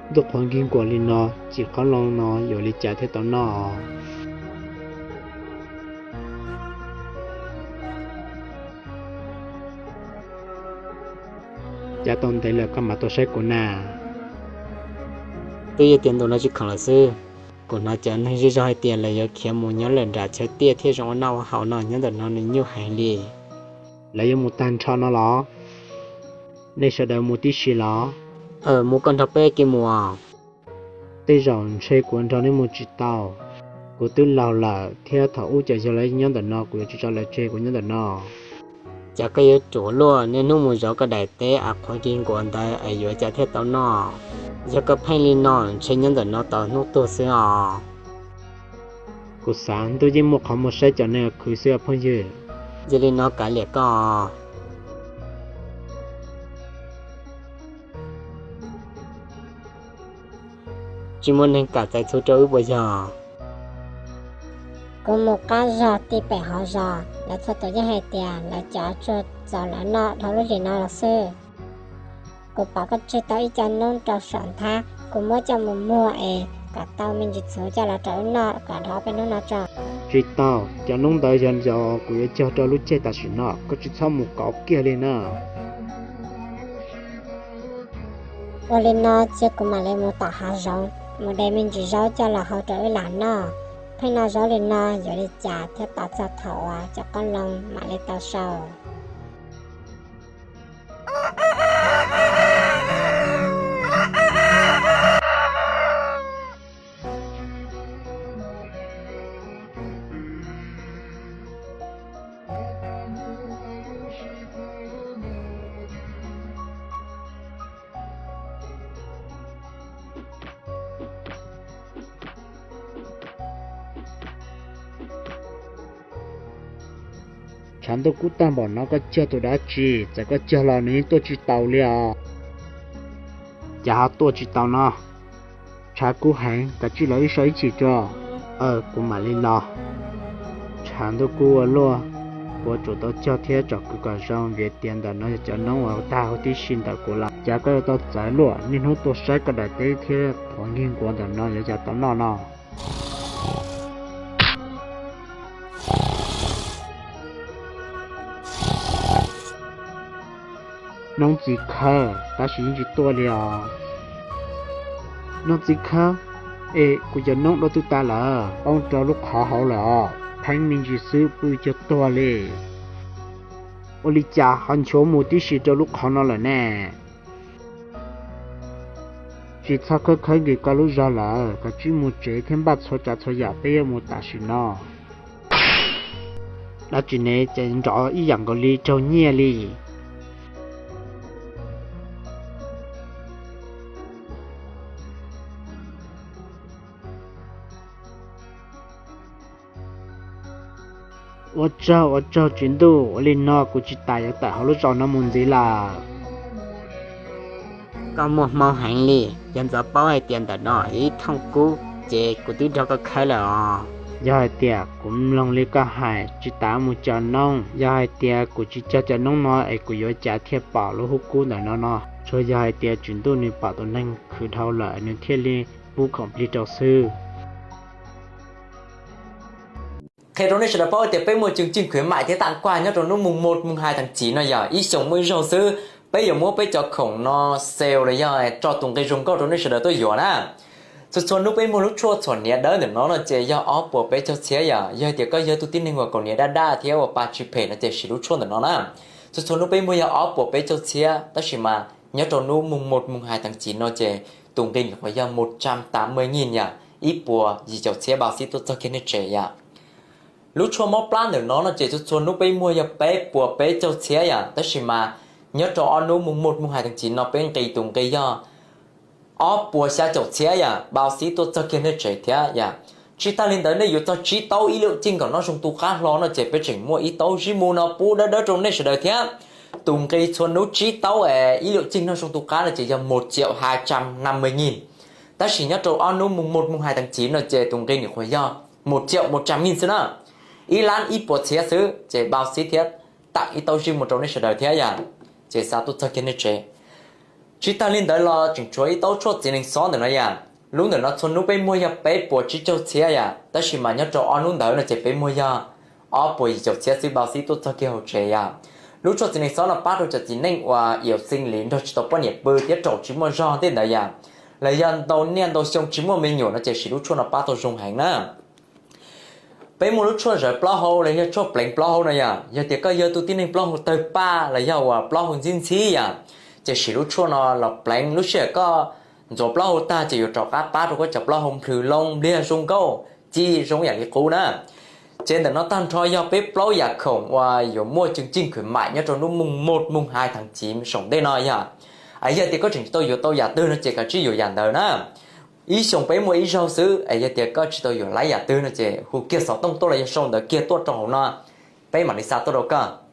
Ntuj qhuav nkig nkuas li no, cim qoob loo no yuav li cas thiaj tau noj? Cas tau ntev lawm koj mam tuaj saib kuv na? Twb yog tias ntu no tsis khoom lawm xwb. Kuv hnov cov neeg zej zog hais tias lawv yuav khiav mus nyob lawm nram chaw tiaj thiab zoo ua noj ua haus no, nyob ntawm no nws nyuaj heev li. Lawv yuav mus tag nrho no los? Nej sawv daws mus tib si los? Mus koj nrog peb kev mus. Tej zaum ntshe kuv nrog nej mus tsis tau. Kuv twb laug lawm thiab thaum ub cov yawg lawv nyob ntawm no kuv yuav tsis tso lawv tseg kuv nyob ntawm no. Cas koj yuav ruam luaj, niaj hnub mus zov koj daim teb av qhuav nkig nkuas ntawd es yuav cas thiaj tau noj? Yog koj pheej li no ntshe nyob ntawm no tos hnub tuag xwb os. Kuv xav ntuj yeej muaj qhov muag saib cov neeg khwv xwb os phooj ywg. Yog li no kav liam koj. Tsis muaj neeg kam txais txhu rau wb puas yog? Kuv mus qab zog ti pem hauv zos, lawv txhua tus yeej hais tias lawv cov tsuag txaus lawv noj dhau lub hlis no los xwb. Kuv pom koj tseg tau ib co noob rau saum nthab, kuv muab coj mus muag es kom tau me ntsis txhuv coj los rau wb noj kom dhau peb hnub no tso. Tsis tau, cov noob ntawd yog cov kuv yuav cog rau lub caij tam sim no, koj tsis txhob mus kov kiag li na. Ua li no cia kuv mam li mus tom hav zoov mus de me ntsis zaub coj los hau rau wb lam noj. Pheej noj zaub li no yuav li cas thiaj tos txog thaum uas cov qoob loo mam li tau sau. Tshav ntuj kub tag npaum no koj cog tus dab tsi? Txawm koj cog los nws yeej tuaj tsis taus li os. Cas ho tuaj tsis tau no? Tshav kub heev, kav tsij los wb so ib chim tso. Aw, kuv mam li los. Tshav ntuj kub ua luaj, kuv yuav tsum tau cog thiab tsom kwm kom zoo vim tias ntawm no yog cov noob uas tag huv tib si ntawm kuv lawm. Cas koj yuav tau txawv luaj, niaj hnub tuaj saib koj daim teb thiab qhuav nkig nkuas ntawm no yuav cas tau noj no? Noob txiv khawb, tab sis yeej tsis tuaj li os. Noob txiv khawb, es kuv cov noob dua twg tas lawm? Poob rau lub qhov hauv lawm os, pheeb me ntsis xwb pw cuag tuag li. Ua li cas ho nchuav mus tib si rau lub qhov no lawm ne? Tsis txhob khawb khawb nkim koj lub zog lawm, kav tsij mus tsev thiab npaj txhua tsav txhua yam peb yuav mus tam sim no. Dab tsi ne, ces nrov ib yam nkaus li raug nyiaj li. Ua tsaug ua tsaug tswv ntuj, ua li no kuv tsis tas yuav tawm hauv lub zos no mus ntxiv lawm. Koj muaj hmoo heev li, yog ntxov paub hais tias ntawm no ib thooj kub ces kuv twb nrog koj khawb lawm os. Yog hais tias kuv mloog li koj hais tsis tas mus cog noob, yog hais tias kuv tsis cog cov noob no es kuv yuav cas thiaj pom lub hub kub ntawm no no? Tsuas yog hais tias tswv ntuj nws pom tus neeg khwv dhau lawm nws thiaj li pub khoom plig rau xwb. Qhia rau nej sawv daws paub tias peb muaj tswv yim khwv maim thiab tam kuaj nyob rau hnub mùng một mùng hai tháng chín no yog ib xyoos muaj ib zaug xwb. Peb yuav muab peb cov khoom no sale los yog tso tus nqi zoo nkauj rau nej sawv daws tuaj yuav na. Txhua txhua hnub peb muag lub tshuaj txhuam hniav dawb ntawm no no ces yog ob puas peb caug txhiab yom. Yog tias koj yog tus tib neeg uas kaus hniav daj daj thiab uas pa tsis phem no ces siv lub tshuaj ntawm no na. Txhua txhua hnub peb muag yog ob puas peb caug txhiab, tab sis mas nyob rau hnub mùng một mùng hai tháng chín no ces tus nqi nyuam qhuav yog một trăm tám mươi nghìn yom, ib puas yim caum txhiab bao ship tuaj txog kiag nej tsev yom. Lub tshuaj mob plab ntawm no no ces txhua txhua hnub peb muag yog peb puas peb caug txhiab yom, tab sis mas nyob rau ob hnub mùng một mùng hai tháng chín no peb nqis tus nqi yog ob puas xya caum txhiab yom, bao ship tuaj txog kiag nej tsev thiab yom. Tsis tag li ntawd nej yuav txog tsib taub ib lwm ceej kom noj zoo tu qab hlo no ces peb tseem muaj ib taub zib mu no pub dawb dawb rau nej sawv daws thiab. Tus nqi txhua hnub tsib taub es ib lwm ceej noj zoo tu qab no ces yog một triệu hai trăm năm mươi nghìn. Tab sis nyob rau ob hnub mùng một mùng hai tháng chín no ces tus nqi nyuam qhuav yog một triệu một trăm nghìn xwb na. Ib lab ib puas txhiab xwb ces bao ship thiab tawm ib taub zib mu rau nej sawv daws thiab yom. Ces xa tuaj txog kiag nej tsev. Tsis tag li ntawd los tseem tshuav ib tauv tshuaj txiv nees xob ntawm no yom. Lub ntawm no txhua hnub peb muag yog peb puas tsib caug txhiab yom, tab sis mas nyob rau ob hnub ntawd no ces peb muag yog ob puas yim caum txhiab xwb, npau xib tuaj txog kiag hauv tsev yom. Lub tshuaj txiv nees xob no pab rau cov txiv neej uas ib yam xeeb li nrog tsis tau poj niam pw thiab raum tsis muaj zog tej ntawd yom, los yog ntau niaj ntau xyoo tsis muaj me nyuam no ces siv lub tshuaj no pab tau zoo heev na. Peb muaj lub tshuaj zawv plaub hau los yog tshuaj pleev plaub hau no yom, yog tias koj yog tus tib neeg plaub hau tawg paj los yog uas plaub hau ntxhib ntxhib yom, ces siv lub tshuaj no los pleev, lub sij hawm koj ntxuav plaub hau tag ces yuav rov qab pab rau koj cov plaub hau nplhws loo npliag zoo nkauj ci zoo yam li qub na. Ces ntawm no tag nrho yog peb plaub yam khoom uas yuav muaj ceej ceej khwv maim nyob rau hnub moos mos moos hais thas civ saum ntej no yom. Es yog tias koj tseem tsis tau yuav tau yam twg no ces kav tsij yuav yam ntawd na. Ib xyoos peb muaj ib zaug xwb, es yog tias koj tsis tau yuav laib yam twg no ces hu kiag xov tooj tuaj los yog sau ntawv kiag tuaj rau hauv no, peb mam li xa tuaj rau koj.